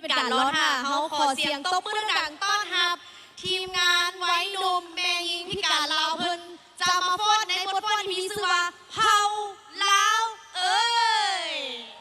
ເປັນການລໍຖ້າ. ເຮົາຂໍສຽງຕົບມືດັງໆ ຕ້ອນຮັບທີມງານໄວໜຸ່ມແມ່ຍິງພິການລາວ ເພິ່ນຈະມາຟ້ອນໃນບົດຟ້ອນທີ່ມີຊື່ວ່າ ເຮົາລາວເອີຍ.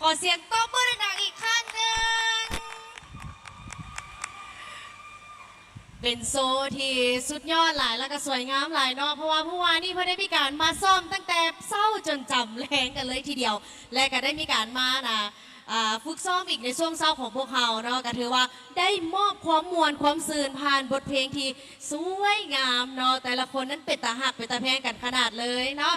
ຂໍສຽງຕົບມືດັງໆອີກຄັ້ງໜຶ່ງ. ເປັນໂຊທີ່ສຸດຍອດຫຼາຍ ແລ້ວກໍສວຍງາມຫຼາຍເນາະ ເພາະວ່າມື້ວານນີ້ເພິ່ນໄດ້ມີການມາຊ້ອມຕັ້ງແຕ່ເຊົ້າຈົນຈຳແລງກັນເລີຍທີດຽວ ແລະກໍໄດ້ມີການມານະ ອ່າ ຝຶກຊ້ອມອີກໃນຊ່ວງເຊົ້າຂອງພວກເຮົາເນາະ ກໍຖືວ່າໄດ້ມອບຄວາມມ່ວນຄວາມຊື່ນຜ່ານບົດເພງທີ່ສວຍງາມເນາະ ແຕ່ລະຄົນນັ້ນເປັນຕາຮັກເປັນຕາແພງກັນຂະໜາດເລີຍເນາະ.